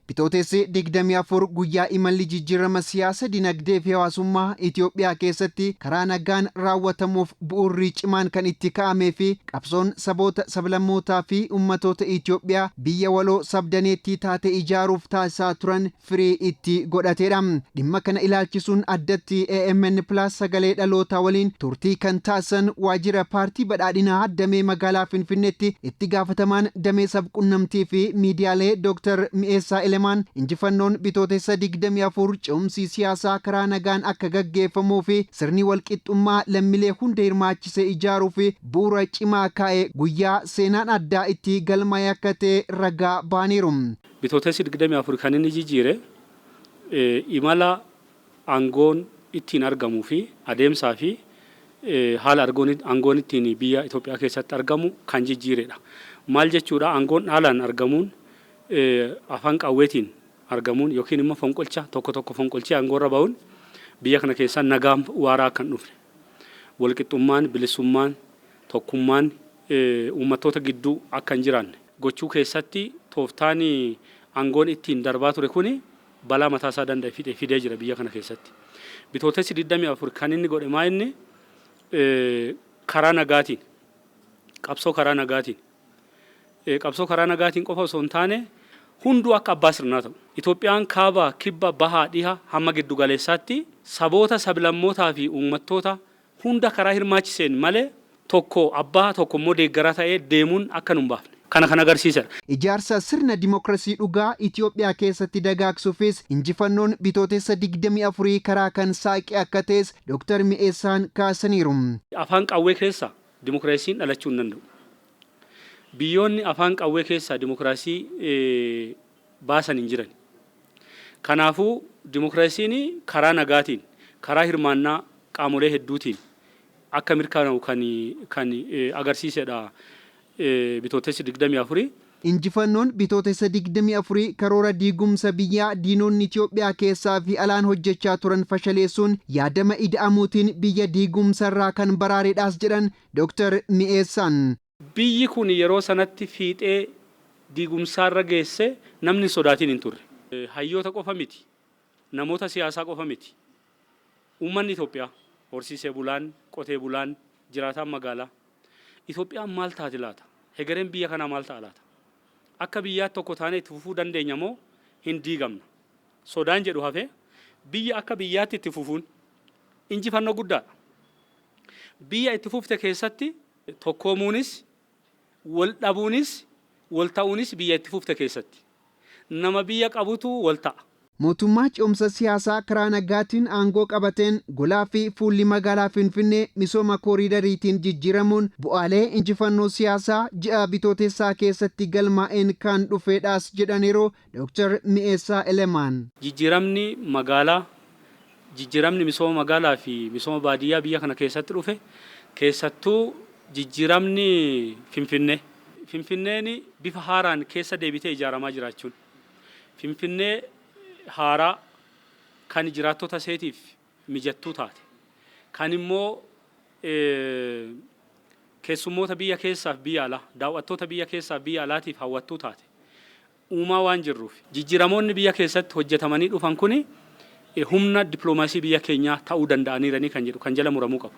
Bitootessi 24 guyyaa imalli jijjiirama siyaasa, dinagdee fi hawaasummaa Itoophiyaa keessatti karaa nagaan raawwatamuuf bu'uurri cimaan kan itti kaa'amee fi qabsoon saboota, sablammootaa fi ummatoota Itoophiyaa biyya waloo sabdaneettii taate ijaaruuf taasisaa turan firii itti godhateedha. Dhimma kana ilaalchisuun addatti AMN Plus Sagalee Dhalootaa waliin turtii kan taasisan waajjira paartii badhaadhinaa damee magaalaa Finfinneetti itti gaafatamaan damee sabqunnamtii fi miidiyaalee Dr. Mi'eessaa Elemaan, injifannoon Bitootessa 24 ce'umsi siyaasaa karaa nagaan akka gaggeeffamuu fi sirni walqixxummaa lammiilee hunda hirmaachise ijaaruu fi bu'uura cimaa kaa'e guyyaa seenaan addaa itti galmaa'e akka ta'e ragaa ba'aniiru. Bitootessi 24 kan inni jijjiire imala aangoon ittiin argamuu fi adeemsaa fi haala aangoon ittiin biyya Itoophiyaa keessatti argamu kan jijjiiredha. Maal jechuudha? Aangoon dhaalaan argamuun, afaan qawweetiin argamuun yookiin immoo fonqolcha tokko tokko fonqolchee aangoorra bahuun biyya kana keessa nagaan waaraa akka hin dhufne, walqixxummaan, bilisummaan, tokkummaan uummattoota gidduu akka hin jiraanne gochuu keessatti tooftaan aangoon ittiin darbaa ture kuni balaa mataa isaa danda'e fidee jira biyya kana keessatti. Bitootessi 24 kan inni godhe maa inni karaa nagaatiin, qabsoo karaa nagaatiin, qabsoo karaa nagaatiin qofa osoo hin taane, hunduu akka abbaa sirnaa ta'u. Itoophiyaan kaaba, kibba, bahaa, dhiha hamma giddu galeessaatti saboota, sablammootaa fi uummattoota hunda karaa hirmaachiseen malee tokko abbaa, tokko immoo deeggaraa ta'ee deemuun akka nu hin baafne. Kana kan agarsiisedha. Ijaarsa sirna dimokiraasii dhugaa Itoophiyaa keessatti dagaagsuufis injifannoon Bitootessa 24 karaa kan saaqe akka ta'es Dr. Mi'eessaan kaasaniiru. Afaan qawwee keessa dimokiraasiin dhalachuu hin danda'u. Biyyoonni afaan qawwee keessaa dimokiraasii baasan hin jiran. Kanaafuu dimokiraasiin karaa nagaatiin, karaa hirmaannaa qaamolee hedduutiin akka mirkanaa'u kan agarsiisedha Bitootessi 24. Injifannoon Bitootessa 24 karoora diigumsa biyyaa diinonni Itoophiyaa keessaa fi alaan hojjechaa turan fashaleessuun yaadama ida'amuutiin biyya diigumsarraa kan baraaredhaas jedhan Dr. Mi'eessaan. Biyyi kun yeroo sanatti fiixee diigumsaarra geesse namni hin sodaatiin hin turre. Hayyoota qofa miti. Namoota siyaasaa qofa miti. Uummanni Itoophiyaa, horsiisee bulaan, qotee bulaan, jiraataan magaalaa. Itoophiyaan maal taati laata? Hegereen biyya kanaa maal ta'a laata? Akka biyyaatti tokko taanee itti fufuu dandeenya moo hin diigamna? Sodaan jedhu hafee biyya akka biyyaatti itti fufuun injifannoo guddaadha. Biyya itti fufte keessatti tokkoomuunis, wal dhabuunis, wal ta'uunis biyya itti fufte keessatti. Nama biyya qabutu wal ta'a. Mootummaa ce'umsa siyaasaa karaa nagaatiin aangoo qabateen golaa fi fuulli magaalaa Finfinnee misooma kooriidariitiin jijjiiramuun bu'aalee injifannoo siyaasaa ji'a Bitootessaa keessatti galmaa'een kan dhufeedhaas jedhaniiru Dr. Mi'eessaa Elemaan. Jijjiiramni magaalaa, jijjiiramni misooma magaalaa fi misooma baadiyyaa biyya kana keessatti dhufe, keessattuu jijjiiramni Finfinnee. Finfinneen bifa haaraan keessa deebitee ijaaramaa jiraachuun, Finfinnee haaraa kan jiraattota iseetiif mijattuu taate, kan immoo keessummoota biyya keessaaf biyya alaa, daawwattoota biyya keessaaf biyya alaatiif hawwattuu taate uumaa waan jirruuf, jijjiiramoonni biyya keessatti hojjetamanii dhufan kuni humna dippiloomaasii biyya keenyaa ta'uu danda'aniiranii kan jedhu kan jala muramuu qabu.